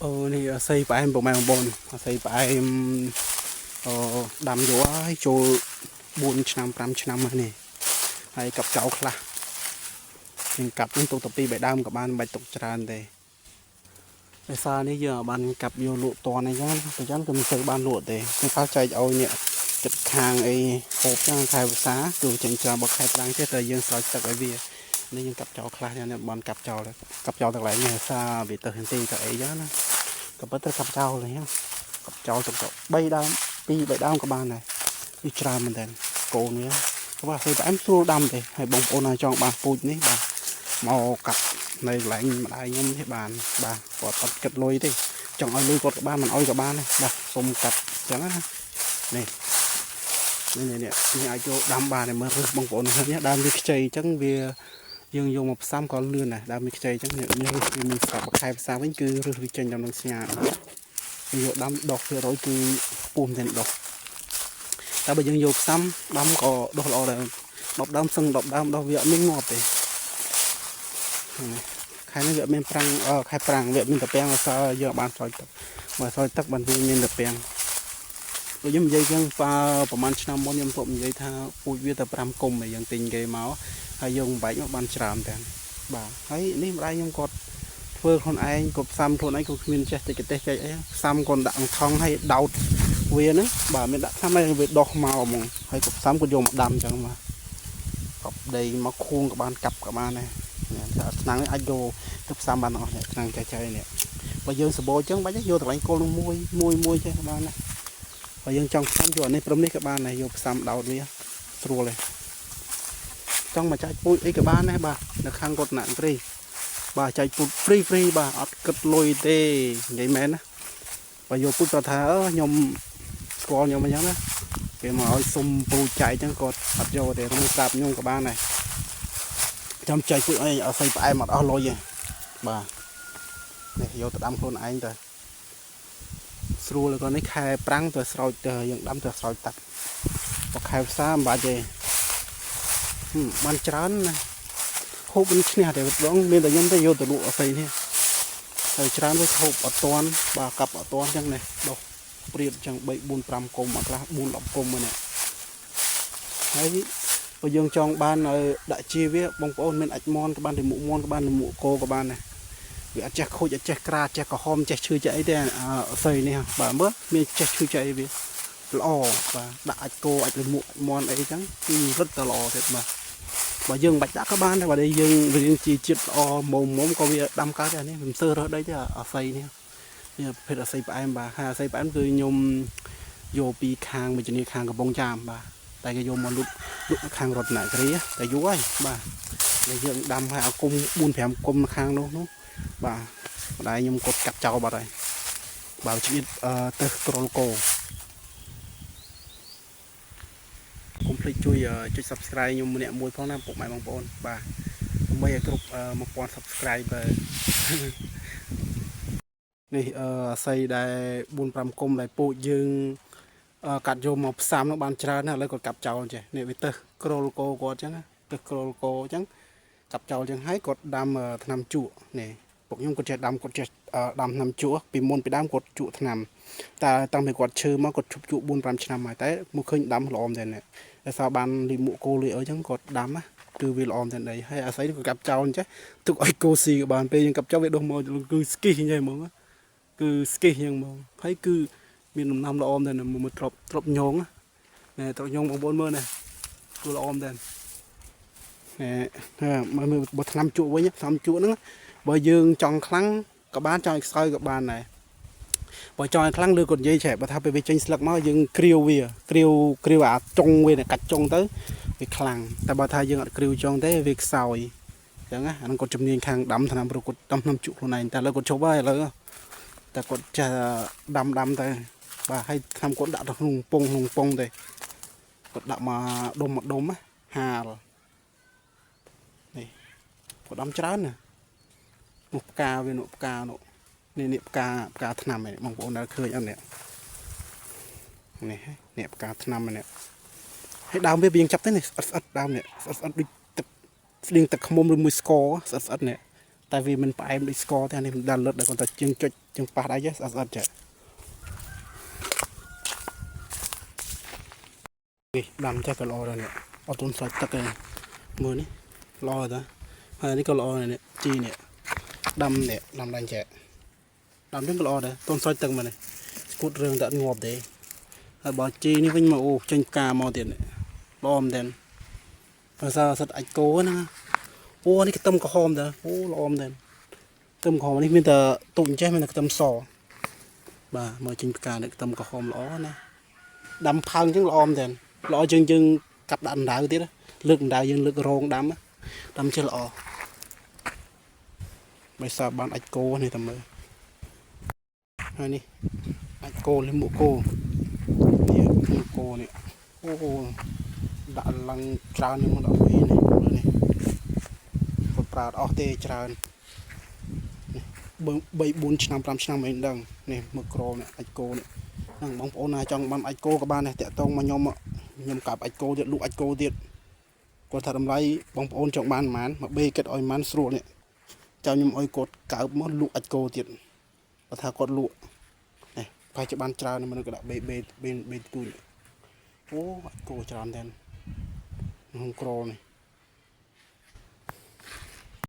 អូនេះអាស័យផ្អែមពុកម៉ែបងប្អូនអាស័យផ្អែមអឺដាំយកហើយចូល4ឆ្នាំ5ឆ្នាំហើយនេះហើយកាប់ចោលខ្លះយើងកាប់នឹងទុកតែពីរបីដើមក៏បានមិនបាច់ទុកច្រើនទេដោយសារនេះយើងអាចបានកាប់យកលក់តនអីចឹងណាអញ្ចឹងគឺមិនសូវបានលក់ទេគឺខ្លះចែកឲ្យអ្នកចិត្តខាងអីហូបចឹងខែវស្សាគឺចេញច្រើនបើខែប្រាំងទេតែយើងស្រោចទឹកឲ្យវានេះយើងកាប់ចោលខ្លះនេះបានកាប់ចោលកាប់ចោលទាំងកន្លែងនេះដោយសារវាទៅហិនទីទៅអីចឹងណា ក៏ប៉ុន្តែកាប់ចោលនេះកាប់ចោលទុកទៅ3ដើម2 3ដើមក៏បានដែរវាច្រើនមែនតើកូនវាព្រោះអាស័យផ្អែមស្រួលដាំទេហើយបងប្អូនណាចង់បានពូជនេះបាទមកកាប់នៅកន្លែងម្ដាយខ្ញុំនេះបានបាទគាត់អត់គិតលុយទេចង់ឲ្យលុយគាត់ក៏បានមិនឲ្យក៏បានដែរបាទសុំកាប់អញ្ចឹងណានេះនេះនេះនេះអាចយកដាំបានតែមើលរឹសបងប្អូនឃើញដើមវាខ្ចីអញ្ចឹងវាយើងយកមកផ្សំក៏លឿនដែរដើមវាខ្ចីអញ្ចឹងនេះរឹសវាមានស្រាប់ខែផ្សាវិញគឺរឹសវាចេញតាមនឹងស្ញា យើងយកដាំដុះភាគរយគឺខ្ពស់មែនទែនដុះតែបើយើងយកផ្សំដាំក៏ដុះល្អដែរ10ដើមសឹង10ដើមដុះវាអត់មានងាប់ទេខែនេះវាអត់មានប្រាំងខែប្រាំងវាអត់មានតាពាំងដោយសារយើងអត់បានស្រោចទឹកបើស្រោចទឹកបានវាមានតាពាំងដូចខ្ញុំនិយាយចឹងបើប្រហែលឆ្នាំមុនខ្ញុំធ្លាប់និយាយថាពូជវាតែ5គុំឯងយើងទិញគេមកហើយយើងបំបែកមកបានច្រើនតែបាទហើយនេះម្ដាយខ្ញុំគាត់ ធ្វើខ្លួនឯងក៏ផ្សំខ្លួនឯងក៏គ្មានចេះតិចទេសចេះអីផ្សំគាត់ដាក់ថងឲ្យដោតវាហ្នឹងបាទមានដាក់ផ្សំឲ្យវាដោះមកហ្មងហើយក៏ផ្សំគាត់យកមកដាំអញ្ចឹងបាទកប់ដីមកខួងក៏បានកាប់ក៏បានដែរនេះឆ្នាំងនេះអាចយកទៅផ្សំបានទាំងអស់នេះឆ្នាំងចែកចែកនេះបើយើងសបោអញ្ចឹងបាច់យកកន្លែងគល់នោះមួយមួយមួយចេះក៏បានដែរបើយើងចង់ផ្សំយកអានេះព្រមនេះក៏បានដែរយកផ្សំដោតវាស្រួលទេចង់មកចាច់ពូជអីក៏បានដែរបាទនៅខាងកតនៈត្រី បាទចែកពូជ free free បាទអត់គិតលុយទេនិយាយមែនណាបើយកពូជគាត់ថាអឺខ្ញុំស្គាល់ខ្ញុំអញ្ចឹងណាគេមកឲ្យសុំពូជចែកអញ្ចឹងគាត់អត់យកទេខ្ញុំប្រាប់ខ្ញុំក៏បានដែរចាំចែកពូជអីអត់ស្អីផ្អែមអត់អស់លុយទេបាទនេះយកទៅដាំខ្លួនឯងទៅស្រួលក៏នេះខែប្រាំងទៅស្រោចទៅយើងដាំទៅស្រោចទឹកបើខែផ្សារមិនបាច់ទេបានច្រើនណាហូបមិនឈ្នះទេដងមានតែខ្ញុំទេយកទៅលក់អីនេះហើយច្រើនវាហូបអត់តាន់បាទកាប់អត់តាន់ចឹងនេះដោះព្រៀបចឹង3 4 5គុំអាខ្លះ4 10គុំហ្នឹងហើយបើយើងចង់បានឲ្យដាក់ជាវាបងប្អូនមានអាចមន់ក៏បានលាមកមន់ក៏បានលាមកគោក៏បានដែរវាអត់ចេះខូចអត់ចេះក្រាចេះក្រហមចេះឈឺចេះអីទេអស័យនេះបាទមើលមានចេះឈឺចេះអីវាល្អបាទដាក់អាចគោអាចលាមកអាចមន់អីចឹងគឺរឹតតែល្អទៀតបាទ បើយើងមិនបាច់ដាក់ក៏បានដែរបើយើងរៀងជាជាតិល្អមុំមុំក៏វាដាំកើតដែរនេះមិនស្ទើររើសដីទេអាស័យនេះនេះប្រភេទអាស័យផ្អែមបាទហើយអាស័យផ្អែមគឺខ្ញុំយកពីខាងវិជ្ជាខាងកំពង់ចាមបាទតែគេយកមកលុបលុបខាងរតនគិរីតែយូរហើយបាទតែយើងដាំឲ្យអាគុំ4 5គុំខាងនោះនោះបាទម្ដាយខ្ញុំគាត់កាត់ចោលបាត់ហើយបើឆ្លៀតទៅក្រលកោកុំភ្លេចជួយចុច Subscribe ខ្ញុំម្នាក់មួយផងណាពុកម៉ែបងប្អូនបាទដើម្បីឲ្យគ្រប់1000 Subscriber នេះអឺអាស័យដែល4 5គុំដែលពូជយើងកាត់យកមកផ្សំនោះបានច្រើនណាស់ឥឡូវគាត់កាប់ចោលចេះនេះវាទៅក្រលកោគាត់អញ្ចឹងទៅក្រលកោអញ្ចឹងកាប់ចោលអញ្ចឹងហើយគាត់ដាំថ្នាំជក់នេះពួកខ្ញុំគាត់ចេះដាំគាត់ចេះដាំថ្នាំជក់ពីមុនពីដើមគាត់ជក់ថ្នាំតែតាំងពីគាត់ឈឺមកគាត់ឈប់ជក់4 5ឆ្នាំហើយតែមកឃើញដាំល្អមែនទេតែសារបានលីមួកគោលីអីចឹងគាត់ដាំណាគឺវាល្អមែនទេហើយអាស័យនេះគាត់កាប់ចោលអញ្ចេះទុកឲ្យគោស៊ីក៏បានពេលយើងកាប់ចោលវាដុះមកគឺស្គីអញ្ចឹងហ្មងគឺស្គីអញ្ចឹងហ្មងហើយគឺមានដំណាំល្អមែនទេមួយទ្របទ្របញងណែទ្របញងបងប្អូនមើលណែគឺល្អមែនទេណែមើលមើលបើថ្នាំជក់វិញថ្នាំជក់ហ្នឹងបើយើងចង់ខ្លាំងក៏បានចង់ឲ្យខ្សោយក៏បានដែរបើចង់ឲ្យខ្លាំងលើគាត់និយាយឆែបើថាពេលវាចេញស្លឹកមកយើងគ្រាវវាគ្រាវគ្រាវអាចុងវាកាច់ចុងទៅវាខ្លាំងតែបើថាយើងអត់គ្រាវចុងទេវាខ្សោយអញ្ចឹងណាអាហ្នឹងគាត់ជំនាញខាងដាំថ្នាំព្រោះគាត់ដាំថ្នាំជក់ខ្លួនឯងតែឥឡូវគាត់ឈប់ហើយឥឡូវតែគាត់ចេះដាំដាំទៅបាទហើយថ្នាំគាត់ដាក់ទៅក្នុងពងក្នុងពងទេគាត់ដាក់មកដុំមកដុំណាហាលនេះគាត់ដាំច្រើនណានោះផ្កាវានោះផ្កានោះនេះនេះផ្កាផ្កាថ្នាំឯងបងប្អូនដែលឃើញអត់នេះនេះនេះផ្កាថ្នាំនេះហើយដើមវាយើងចាប់ទៅនេះស្អិតស្អិតដើមនេះស្អិតស្អិតដូចទឹកស្លៀងទឹកខ្មុំឬមួយស្ករស្អិតស្អិតនេះ តែវាមិនផ្អែមដូចស្ករទេអានេះមិនដល់លិតដល់គាត់តែជាងចុចជាងប៉ះដៃស្អាតស្អាតចេះនេះដាំចេះក៏ល្អដែរនេះអត់ទន់ស្រោចទឹកទេមើលនេះល្អតាហើយនេះក៏ល្អដែរនេះជីនេះដាំនេះដាំឡើងចេះដាំនេះក៏ល្អដែរទន់ស្រោចទឹកមកនេះស្គួតរឿងតែអត់ងាប់ទេហើយបើជីនេះវិញមកអូចេញផ្កាមកទៀតនេះល្អមែនទែនភាសាសិតអាចគោណាអូនេះខ្ទឹមក្រហមតាអូល្អមែនទែនខ្ទឹមក្រហមនេះមានតែទូចអញ្ចេះមានតែខ្ទឹមសបាទមើលចេញផ្កានេះខ្ទឹមក្រហមល្អណាដាំផើងអញ្ចឹងល្អមែនទែនល្អជាងយើងកាប់ដាក់អណ្ដៅទៀតណាលើកអណ្ដៅយើងលើករងដាំណាដាំចេះល្អបើសាបានអាចគោនេះតែមើលហើយនេះអាចគោនេះមួកគោនេះមួកគោនេះអូដាក់ឡើងច្រើននេះមកដល់ពេលនេះមើលនេះគាត់ប្រើអត់អស់ទេច្រើន 3 4ឆ្នាំ5ឆ្នាំអីដឹងនេះមើលក្រនេះអាចគោនេះហ្នឹងបងប្អូនណាចង់បានអាចគោក៏បានដែរតាក់តងមកខ្ញុំខ្ញុំកាប់អាចគោទៀតលក់អាចគោទៀតគាត់ថាតម្លៃបងប្អូនចង់បានប៉ុន្មានមកបេគិតឲ្យប៉ុន្មានស្រួលនេះចាំខ្ញុំឲ្យគាត់កើបមកលក់អាចគោទៀតគាត់ថាគាត់លក់នេះប្រហែលជាបានច្រើនមនុស្សក៏ដាក់បេបេបេបេទូចអូអាចគោច្រើនតែក្នុងក្រនេះ